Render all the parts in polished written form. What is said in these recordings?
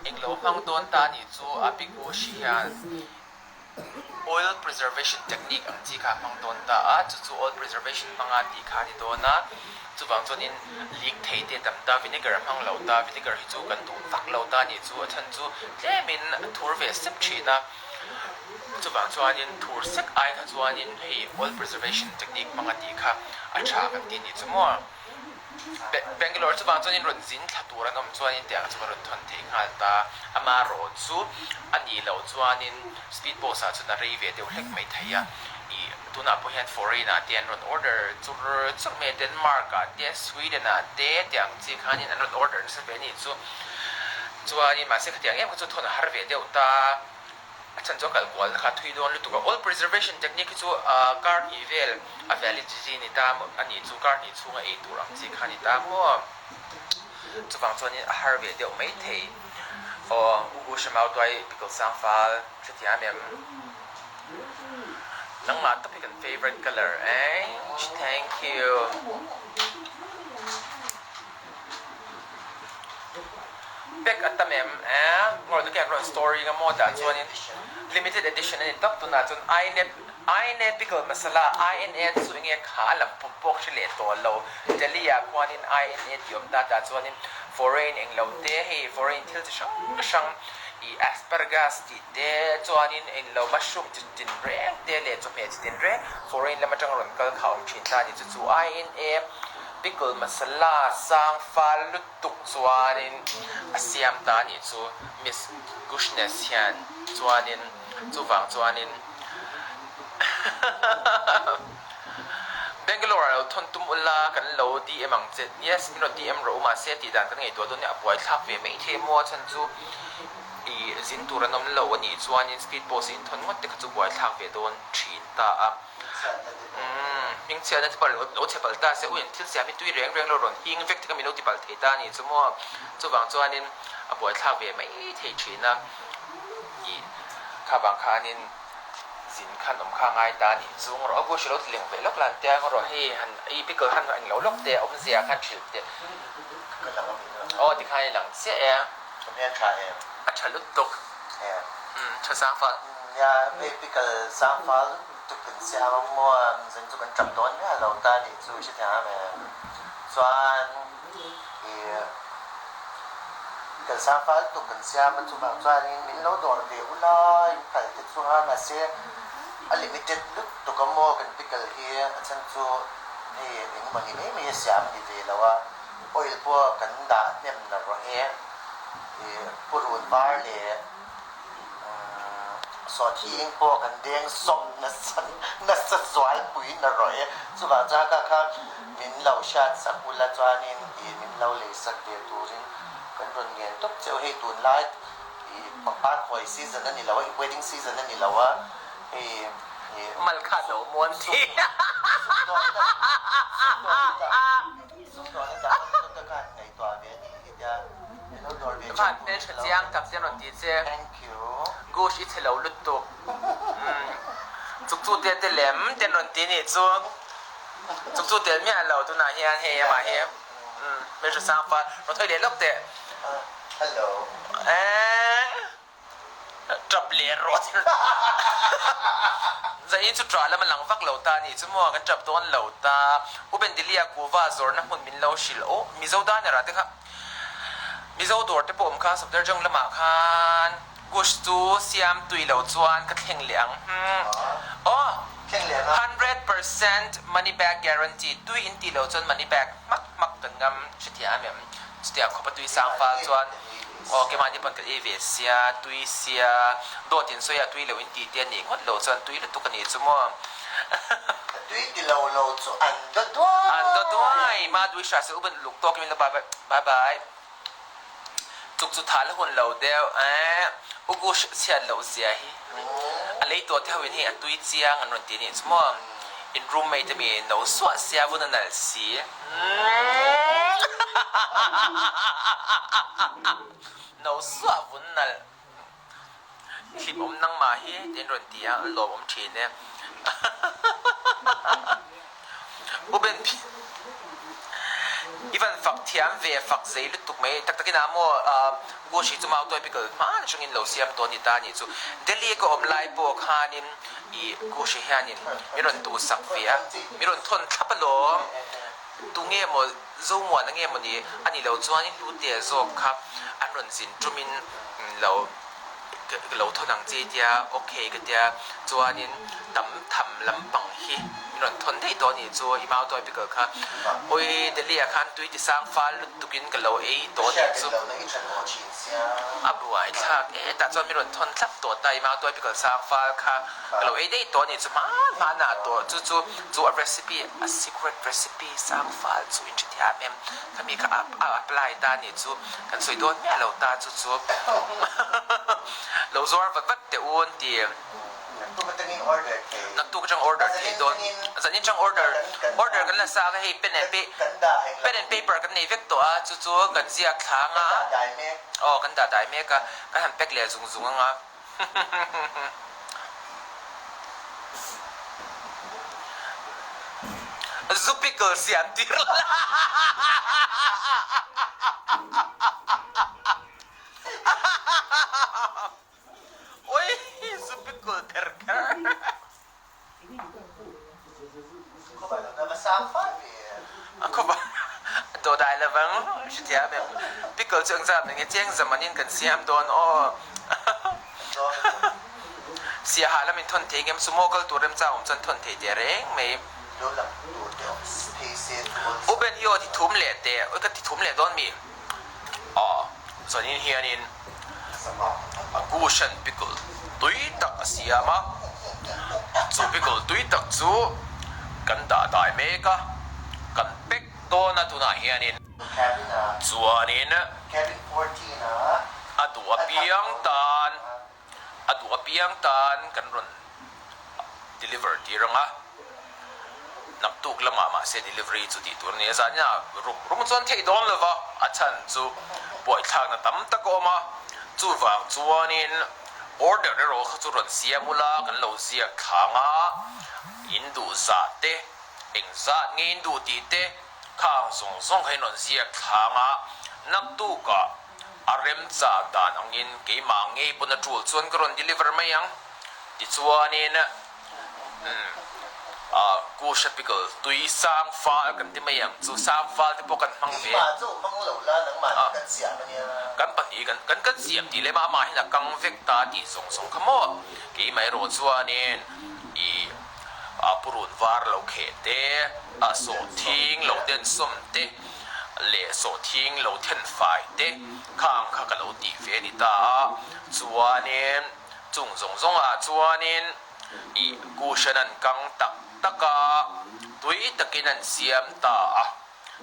Englo hmang dawn ta nih chu a pi Gush hian oil preservation technique ang chi kha a hmang dawn ta a, chu chu oil preservation hmanga tih kha a ni dawn a, chuvang chuanin leak thei te tam ta, vinegar a hmang lo ta, vinegar hi chu kan duh vak lo ta nih chu a chhan chu tlemin a thur ve sep thin a, chuvang chuanin thur sek ai kha chuanin hei oil preservation technique hmanga tih kha a tha kan ti nih chu maw. Bangalore chuvang chuanin rawn zin thla tur an awm chuanin tiang chu ka rawn thawn thei nghal ta. Amaherawh chu a nih loh chuanin speed post ah chuan a rei ve deuh hlek mai thei a. Ih tunah pawh hian foreign ah te an rawn order chur chur mai a, Denmark ah te, Sweden ah te tiang chi khanin an rawn order nasa ve a nih chu. Chuanin mahse khatiang em kha chu thawn a har ve deuh ta. A chhan chu a kal kual kha thui dawn lutuk a, oil preservation technique hi chu kar hnih vel a validity a ni ta a nih chu kar hnih chhunga ei tur ang chi kha a ni ta maw? Chuvang chuanin a har ve deuh mai thei. Aw U U Hre Tuai pickle sang fal hrethiam em? Nangmah tawp hi kan favourite colour eh thank you. Pack a tam em? Eh, ngawi tak hian rawn story nga maw tah chuanin limited edition a ni tawp tunah chuan INA INA pickle masala INA chu enge kha a lam pawp pawk hre leh tawh lo Delhi ah khuanin INA tih awm ta tah chuanin foreign englo te hei foreign thil chi hrang hrang ih asparagus tih te chuanin englo mushroom chi tin reng te leh chawhmeh chi tin reng foreign lam atanga rawn kal kha a awm thin ta a ni chu chu INA Pickle masala sang fal lutuk chuanin a siam ta a nih chu Miss Gushness hian chuanin chuvang chuanin Bangalore ah lo thawn tum ula kan lo DM ang che yes min rawn DM rawh u mahse tih dan kan ngaihtuah dawn nia a buaithlak ve mai thei maw a chhan chu ih zin tur an awm lo a nih chuanin speed post in thawn ngawt te kha chu buaithlak ve dawn thin ta a. Hmingchhiatna te pawh lo chhe palh ta se, ui an thil siam hi tui reng reng lo rawn hing vek te kha min lo ti palh thei ta a ni chu maw. Chuvang chuanin a buaithlak ve mai thei thin a, ih kha vang khanin zin khan awm kha a ngai ta a ni chu. Ngarawh a bush a lo ti leng ve lawk lan tia ngarawh hei han i pickle khan eng lo lawk te a awmzia khan hrilh teh. Aw tikhan i lang chiah e. Ka hmel tha em? A tha lutuk. Em? Umm tha sang fal. Nia hei pickle sang fal lutuk kan siam ang maw a zan chu kan tap dawn miah lo ta nih chu i hrethiam em? Chuan i pickle sang fal lutuk kan siam a chuvang chuanin min lo dawr ve ula in phal te chu a mahse a limited lutuk a maw kan pickle hi a chhan chu hei engemaw ni mai mai a siam a ni ve lo a. Oil pawh kan dah hnem na rawh e. Ih purun var leh sawhthing pawh kan deng sawm nasa nasa zualpui na rawh e. Chuvang chuan kha kha min lo hriat sak ula chuanin ih min lo lei sak ve turin kan rawn ngen tawp che u. Hei tunlai ih pangpar khawi season a ni lo a, ih wedding season a ni lo a, hei ih Mal kha lo muan thi. Khan hmeltha chiang tak te an rawn ti che. Gush i chhe lo lutuk. Chuk chu te te lem te an rawn ti nih chu. Chuk chu tel miah lo tunah hian hei amah hi hmeltha sang fal rawn thawi leh lawk teh. Tap leh rawh thil Zain chu ṭah lam a lang vak lo ta a nih chu maw kan ṭap dawn lo ta. U Bendilia kuhva zawrhna hmun min lo hrilh aw Mizo diner ah te kha Mizo dawr te pawh awm kha Safdarjung lamah khan Gush chu siam tui lo chuan ka thleng leh ang hmm aw 100% money back guarantee tui in tih loh chuan money back hmak hmak kan ngam hrethiam em chutiang khawpa tui sang fal chuan Aw keimahni pawn ka ei ve sia, tui sia, dawt in sawi a tui lo in tih te a nih ngawt lo chuan tui lutuk a nih chu maw. Ka tui ti lo lo chu an daw duai. An daw duai, ma dui hra se u ban uluk tawk in la bye bye bye. Chuk chu tha la hun lo deuh eh, u gush chhiat loh zia hi. A lei tuah te ho in hei a tui chiang an rawn ti a nih chu maw. In roommate ami no suah sia vun a nalh si. No suah vun nalh hlim awm nangmah hi tiin rawn ti a, an lawm awm thin e. U Ben Phi. I van fak thiam ve, fak zei lutuk mai. Tak takin ah maw Gushi chu mautuai pickle hman atangin lo siam tawh a ni ta a nih chu. Delhi ka awm lai pawh khanin i Gushi hianin min rawn duhsak ve a, min rawn thawn thlap alawm. Tunge maw Zomuana nge maw ni a nih loh chuan i hlute zawk kha an rawn zin tumin lo lo thawn ang che tia ok ka tia chuanin tam tham lampang hi min rawn thawn daih tawh a nih chu i mautuai pickle kha awi Delhi ah khan tui ti sang fal lutukin ka lo ei tawh a nih chu a buai thlak e tah chuan min rawn thawn thlap tawh ta i mautuai pickle sang fal kha ka lo ei daih tawh a nih chu hman hman ah tawh chu chu Chu a recipe, a secret recipe sang fal chu in hrethiam em? Khami kha a apply ta nih chu kan sawi dawn miah lo ta chu chu lo zuar vat vat teh u an ti. Naktuk atangin order thei. Naktuk atang order thei dawn. Zanin atang order order kan la sa a hei pen and pen and paper kan nei vek tawh a chu chu kan ziak thlang a. Kan dah dai mek. Aw kan dah dai mek a kan han pack leh zung zung ang a. Zu pickle siam tir la. Oi, zu pickle kher kher. Dawdai lovang hrethiam em? Pickle chu engzat nge cheng zamanin kan siam dawn aw. Siaha lamin thawn thei ngem sumo kal tur remchang awm chuan thawn thei teh reng mai. U Ben hi aw ti thum leh teh, oi ka ti thum leh dawn mi? Aw, zanin hianin a Gushan pickle tui tak a siam a, chu pickle tui tak chu kan dah dai mek a, kan pack dawn a tunah hianin chuanin a duh apiang tan a duh apiang tan kan rawn deliver tir ang a, naktuk lamah mahse delivery chu tih tur a ni a, zaninah rum rum chuan theih dawn lo va, a chhan chu buaithlakna tam tak a awm a, chuvang chuanin order erawh kha chu rawn siam ula kan lo ziak thlang a, in duh zah te, eng zat nge in duh tih te khang zawng zawng kha in rawn ziak thlang a, naktukah. A remchak dan angin keimah ngei pawn a tul chuan ka rawn deliver mai ang. Tichuanin umm Kusha pickle tui sang fal kan ti mai ang chu sang fal te pawh kan hmang ve. Keimah chu hmang lo la nangmah hi kan siam a nia. Kan pahnih kan kan kan siam tih lem a amah hian a kang vek ta tih zawng zawng kha maw. Keimah erawh chuanin ih purun var lo kheh te, a sawhthing lo densawm te, leh sawhthing lo then fai te kha ang kha ka lo tih ve a ni ta a, chuanin chung zawng zawngah chuanin ih cushion an kang tak tak a, tui takin an siam ta a,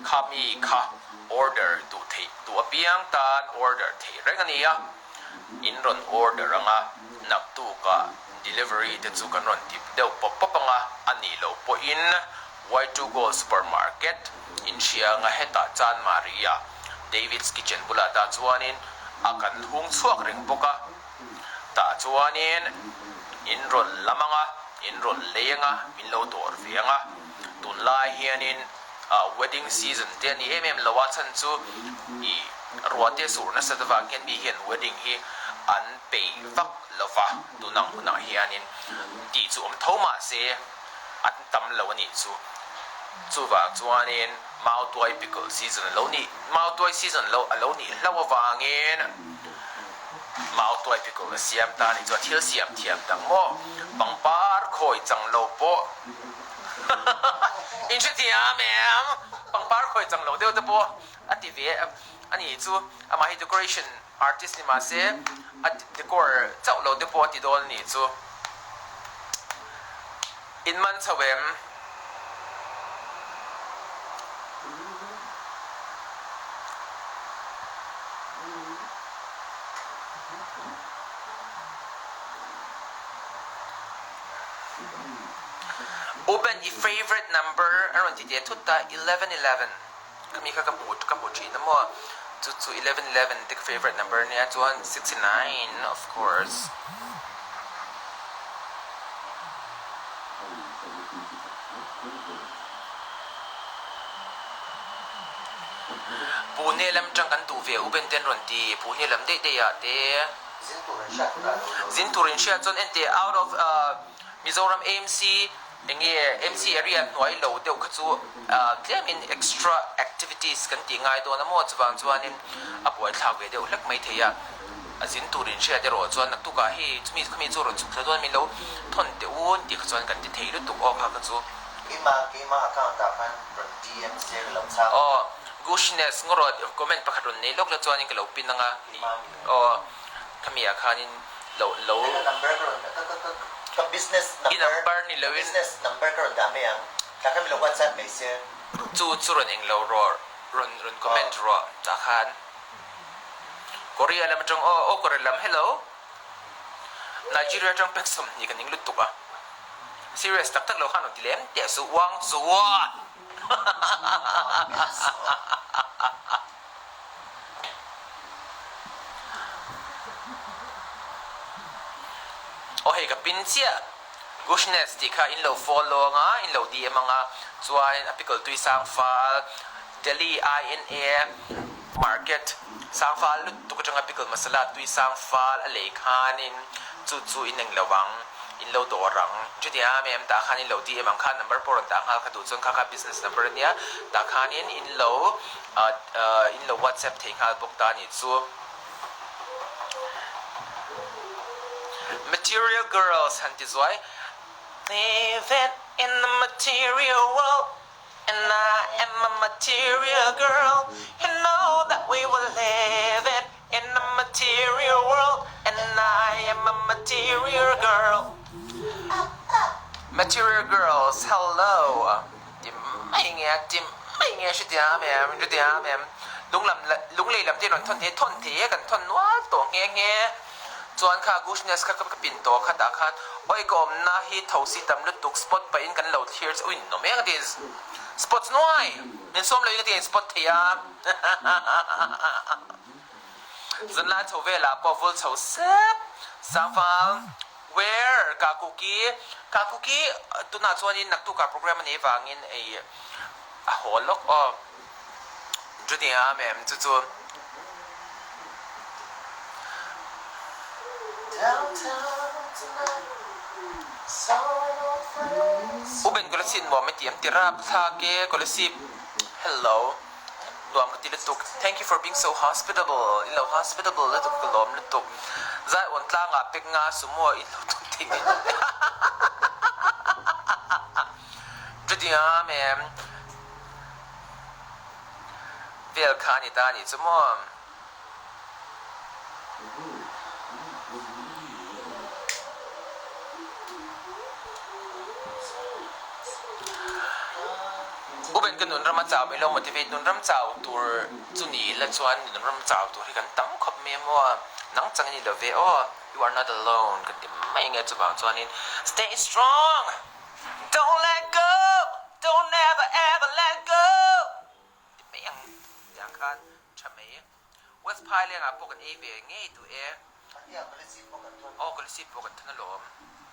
khami kha order duh theih duh apiang tan order theih reng a ni a, in rawn order anga naktukah delivery te chu kan rawn tip deuh pawp pawp anga a nih loh pawhin Y2 Gold Supermarket inhrianga hetah Chan Maria, David's Kitchen bulah tah chuanin a kan hung chhuak reng bawk a. Tah chuanin in rawn lam ang a, in rawn lei ang a, min lo dawr ve ang a. Tunlai hianin wedding season te a ni em em lo a, chhan chu ih ruah te sur nasat avang hian mi hian wedding hi an peih vak lo va, tun ang hunah hianin tih chu awm tho mahse, An tam lo a nih chu. Chuvang chuanin Mautuai pickle season a lo nih, Mautuai season lo a lo nih hlauh avangin Mautuai pickle a siam ta a nih chu a thil siam thiam tak maw? Pangpar khawi chang lo pawh in hrethiam em? Pangpar khawi chang lo deuh te pawh a ti ve a nih chu. Amah hi decoration artist ni mahse a decor chauh lo te pawh a ti dawn a nih chu. In man chho em? U Ben i favourite number a rawn ti teh thut ta 11 11. Khami kha ka hmu ka hmu thin a maw chu chu 11 11 te ka favourite number a nia chuan 69 of course. Pune lam tang kan duh ve u Ben ten rawn ti Pune lam daih daih ah te. Zin tur in hriat hunah lo lo. Zin tur in hriat chuan enteh out of Mizoram AMC enge MC area hnuai lo deuh kha chu tlemin extra activities kan tih ngai dawn a maw chuvang chuanin a buaithlak ve deuh hlek mai thei a. A zin tur in hriat erawh chuan naktukah hei chumi khami chu rawn chhuk thla dawn min lo thawn teh u tih kha chuan kan ti thei lutuk aw kha kha chu. Keimah keimah account ah khan rawn DM se ka lo chhang. Aw Gushnes ngawrawt comment pakhat rawn nei lawk la chuanin ka lo pin anga aw khami ah khanin lo lo. Ka number ka rawn ka ka ka ka business I number ni loin. Business number ka rawn dah mai ang tah khan min lo whatsapp mai se. Chu chu rawn eng lo rawh rawn rawn comment rawh tah khan. Korea lam atang aw aw Korea lam hello Nigeria atang pek 20 ka ning lutuk a serious tak tak lo khan rawn ti lem teh suh uang chuan aw hei ka pin chiah Gushnes tih kha in lo follow anga in lo DM anga chuan a pickle tui sang fal Delhi INA Market sangfal lutuk atanga pickle masala tui sangfal a lei khanin chu chu in eng lo ang, in lo dawr ang. Chutia mem tah khan in lo DM ang kha number pawh rawn dah nghal kha duh chuan kha kha business number ania tah khanin in lo in lo whatsapp thei nghal bawk ta anih chu. Material girls han ti zuai Living in the material world. And I am a material girl You know that we were living in a material world And I am a material girl Material girls, hello Ti mai nge ti mai nge hre em hre thiam em Lunglam lunglei lam te rawn thawn thei thawn thei e kan thawn nual tawh nghe nghe Chuan kha Gushnes kha ka pin tawh kha tah khan awi ka awmna hi thosi tam lutuk spot pahin kan lo thlir chu in awm eng atin spots nuai min sawm loin atin spot thei a zanlai chho velah pawh vul chho sep sangfal where ka kuki ka kuki tunah chuanin naktukah program a nei vangin ei a haw lawk aw. Chutia mem chu chu. U Ben Kolasib nuam i ti am ti rap thlak e Kolasib hello nuam ka ti lutuk thank you for being so hospitable in lo hospitable lutuk ka lawm lutuk zai awn tlangah pek nga sumo in lo tum thei ni chutia mem Vel kha a ni ta a nih chu maw? Uben ka nun rama chau mai lo motivate nun ram chau tur chu ni ila chuan nun ram chau tur hi kan tam khawp mai a maw? Nang chang i ni lo ve aw, you are not alone kan ti mai nge chuvang chuanin stay strong! Don't let go! Don't never ever let go! Ti mai ang tiang khan tha mai. West Phaileng ah pawh kan ei ve ngei duh e. Aw Kolasib pawh kan thawn alawm.